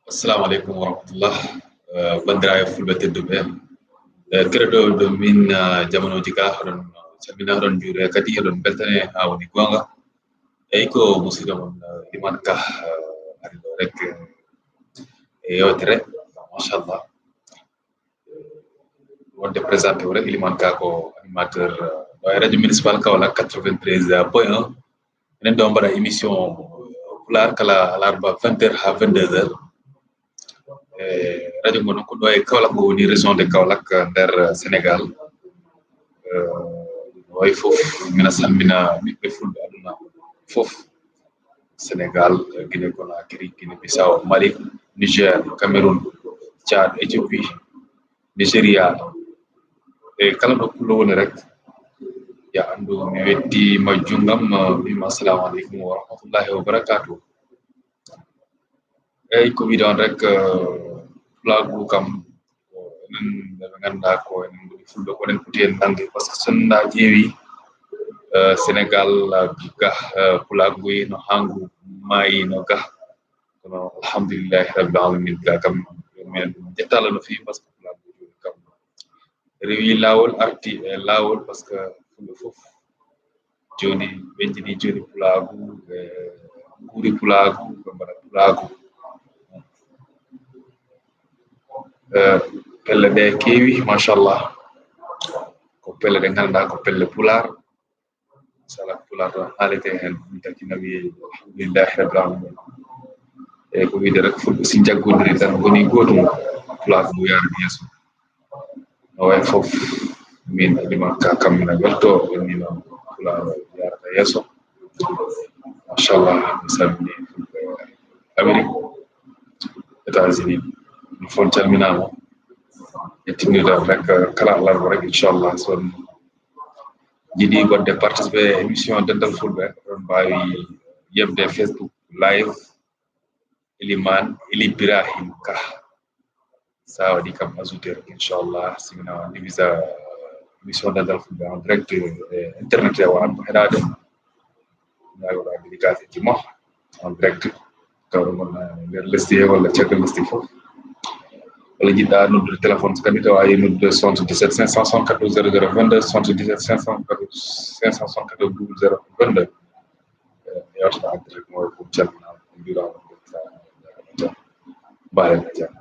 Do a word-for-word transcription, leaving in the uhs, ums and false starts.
Assalamu aleykum wa rahmatullah. Eh, banndiraaɓe fulɓe tedduɓe, eh, keɗotooɓe min, eh, jamanooji ka, oɗon calmina, oɗon njuure, kadi oɗon mbeltane haa woni goonga. Eyi, ko musiɗɗo mon, eh, Liman Ka, eh, ari ɗo rek, eh, e yewtere, machallah. Wonde présenté o rek, Liman Ka ko animateur, eh, ɗo e radio municipal Kaolack quatre-vingt-treize point un. Enen ɗo mbaɗa émission Pulaar kala alarba vingt heures haa vingt-deux heures. E radio ngo noon ko ɗo e Kaolack, ngo woni région de Kaolack, nder Sénégal. Eh, no wayi fof, mina salmina ɓiɓɓe fulɓe aduna fof. Sénégal, Guinée Conakry, Guinée Bissau, Mali, Niger, Cameroun, Tchad, Éthiopie, Nigeria. E kala ɗo pullo woni rek, ya anndu mi weddi majjungam, mbima assalamu aleykum wa rahmatullahi wa barakatuh. Eyi, ko wiɗon rek, eh, pulaagu kam, ko enen ɓe ɓe ngannduɗaa ko enen ngoni fulɓe, ko enen poti en nande, par ce que so en ƴeewi, eh, Sénégal, eh, ga, eh, pulaagu no haa ngu maayi no ga. Kono alhamdulillahi rabbil alamin, ga kam, min ƴettaala no feewi, par ce que pulaagu jooni kam rewi laawol, arti e laawol, par ce que fulɓe fof jooni ɓe njini jooni pulaagu, ɓe nguuri pulaagu, ɓe mbaɗa pulaagu. Eh, pelle ɗe keewi, machallah. Ko pelle ɗe ngannduɗaa ko pelle pulaar. Sala pulaar tan haalete heen, ɗum taki no wiye alhamdulillahi rabbil alamin. Eyi, ko wiide rek, fulɓe si njaggodiri tan ngoni gootum, pulaar ngu yaarani yeeso. No wayi fof, min Liman Ka kam mina welto, ɓenni noon pulaar yaarata yeeso. Machallah, mi salmini fulɓe Amérique, États-Unis, ɗum fof calminaama. E tinndudal rek, kala alarba rek, inchallah, so on njiɗi waɗde participé e émission Dental Fulɓe, oɗon mbaawi yeɓde Facebook Live Elimane Eli Birahim Ka. So a waɗi kam ajouté rek, inchallah, si mina divisa émission Dental Fulɓe en direct e internet, e wawan ko heɗade. Ndaa waɗa dédicace ji mo en direct. Taw ɗum wona nder lesdi he walla caggal lesdi fof. Walla jiɗɗa noddude téléphone, so kadi tawa a yehi noddude soixante-dix-sept cinq cent soixante-quatorze zéro zéro vingt-deux, soixante-dix-sept cinq cent soixante-quatorze double zéro vingt-deux. Eh, yewtata en direct mo ko calminama, en mbirama, mbaɗen jam.